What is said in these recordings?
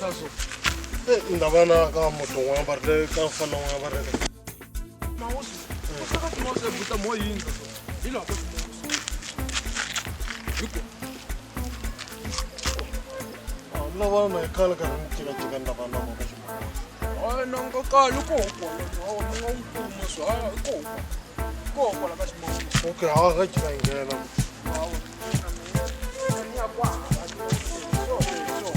yisa so. Ndava na ka muti wun'wana va ri ka mfana wun'wana va ri Mawusi. Saka ximawusi buta mo yindlu so. Hi laha ka ximawusi. Hiko. Lava na khale karhi ni jikajika ndava na ka ximawusi. Hayi na nga kali ko kwala. Hawa ni nga wu kuma so. Hayi ko. Ko kwala ka ximawusi. Okay, ha ka jika hi nghena. Hawa. Ni ya kwa. So so.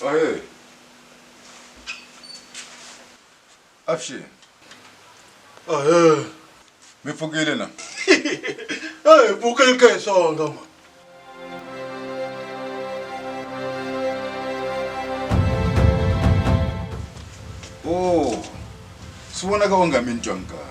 Ahee. Avuxeni. Ahee. Mi pfukile na? Hey, pfukile ka hi swonga ma. Oh. Swi vonaka onge a mi ni twangi kahle.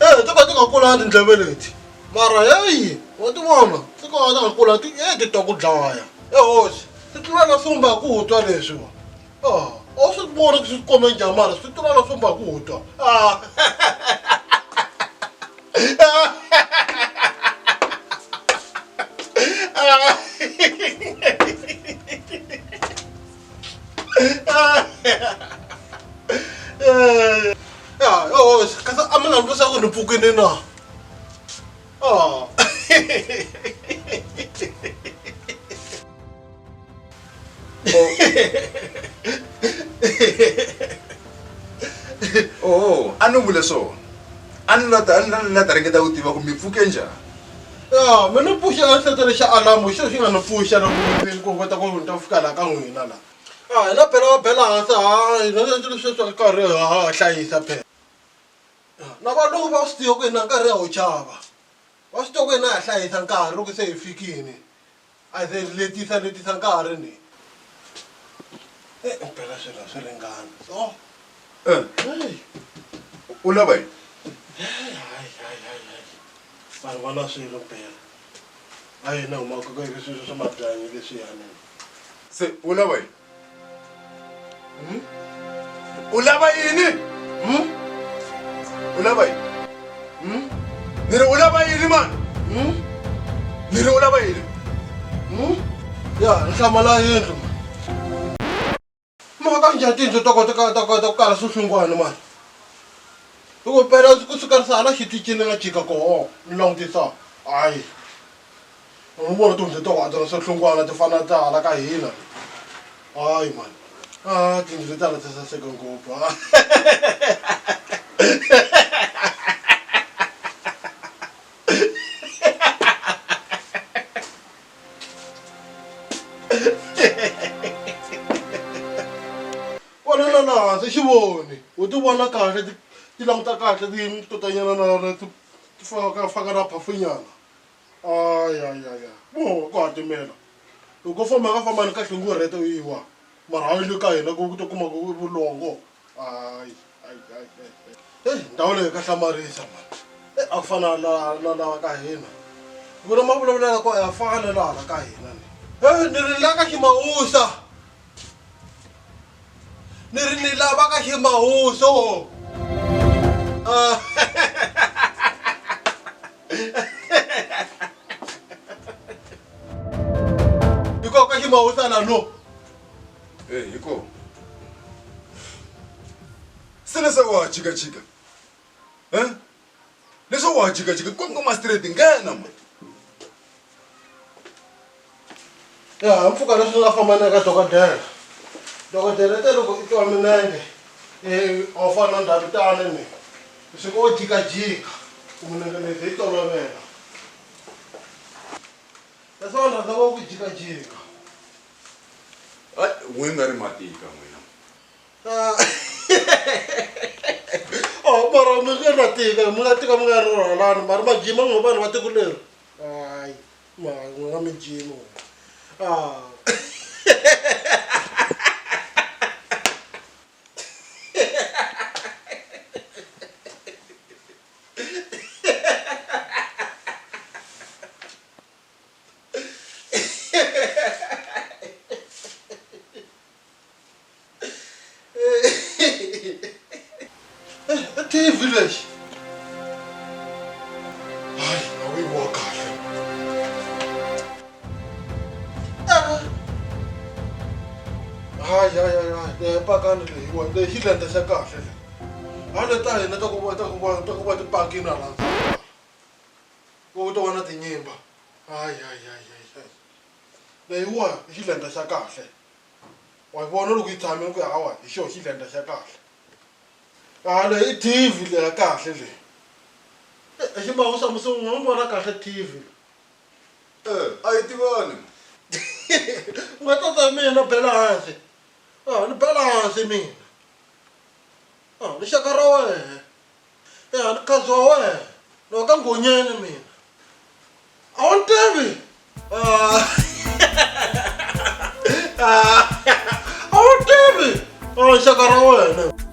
Eh, to ka ti nga kula tindleve leti. Mara heyi, wa ti vona, ti ka ti nga kula ti eh ti twa ku dlaya. Eh hosi, ti tlula na sumba ku twa leswi wa. Ah, a wu swi voni ku swi kome njhani mara swi tlula na sumba ku twa. Ah. Ya, hosi, kasi a mi nga ni vutisa ku ni pfukini na? Ah. Oh, a ni vule swona. A ni la ta a ni la ta ringeta ku tiva ku mi pfuke njhani. Ya, mi ni pfuxa ka xihletelo xa alamu hi xona xi nga ni pfuxa loko ni ku kota ku ni ta fika laha ka n'wina la. A hina phela va bela hansi ha hina sweswi karhi ha hlayisa phela. Na valungu va swi tiva ku hina nkarhi ha wu chava. Va swi tiva ku hina ha hlayisa nkarhi loko se hi fikini. A se letisa letisa nkarhi ni. Eh, phela swilo a swi ringani. So. Eh. Hey. U lava yini? Hayi hayi hayi hayi. Vanhu va na swilo phela. A hina humaka ka swilo swa mabyanyi leswiyani. Se u lava yini? Hmm? U lava yini? Hmm? U lava yini? Hmm? Ni ri u lava yini mani? Hmm? Ni ri u lava yini? Hmm? Ya, ni hlamala yindlu mani. Mhaka njhani tiyindlu to kota ta ta ku kala swihlungwana mani? Loko phela ku suka hala xitichini ni nga chika koho ni langutisa hayi ni vona tiyindlu to hatla swihlungwana ti fana ta hala ka hina hayi mani a tiyindlu leti hala ti saseka ngopfu Vona na laha hansi xivoni u ti vona kahle ti ti languta kahle ti totanyana na ti ti faka faka na phafunyana ayayaya vo ku hatimela loko ko famba nga famba ni kahle ngo rheta u yiwa mara hayi le ka hina ku ta kuma ku vulongo hayi hayi hayi heyi ndhawu leyi ka hlamarisa mani e a ku fana na na na ka hina vona mavulavulelo ko ya fana na hala ka hina ni e ni ri la ka ximawusa ni ri ni lava ka ximawuso hikoho ka ximawusa la no Hey, hiko. Se leswaku wa ha jikajika. Eh? Leswaku wa ha jikajika kongoma straight nghena man. Ya, mpfhuka leswi nga famba na ka dokodela. Dokodela te loko i twa minenge eh a wu fani na ndhavetana ni. Swi ko jikajika ku minenge leyi yi tolovela. Leswi va rhandza ku jikajika. Hayi, n'we nga ri matika n'wina. Ah. Oh, mara mi nga na tika mi nga tika mi nga ri rhwalani mara majima n'we vanhu va tiko leri hayi ma n'wi nga mi jimi ah. I TV lexi hayi a wu yi vona kahle hayi hayi hayi hayi leyi pakani leyiwani leyi xilenda xa kahle leyi hayi le ta hina ta ku va ta ku va ta ku va tipakini hala ku ta va na tinyimba hayi hayi hayi hayi hayi leyiwa i xilenda xa kahle wa yi vona loko yi tshamile ku hawa hi xona xilenda xa kahle a leyi i TV leya kahle leyi e xibawu xa musi u nga n'wi vona kahle TV. Eh, a hi tivani. U nga tata mina bela hansi. Ah, ni bela hansi mina. Ah, ni xaka ra wehe. Ya, ni khazi wa wehe. Ni wa ka Nghonyeni mina. A wu ni tivi? Ah. Ah. A wu ni tivi? Ah, xaka ra wena.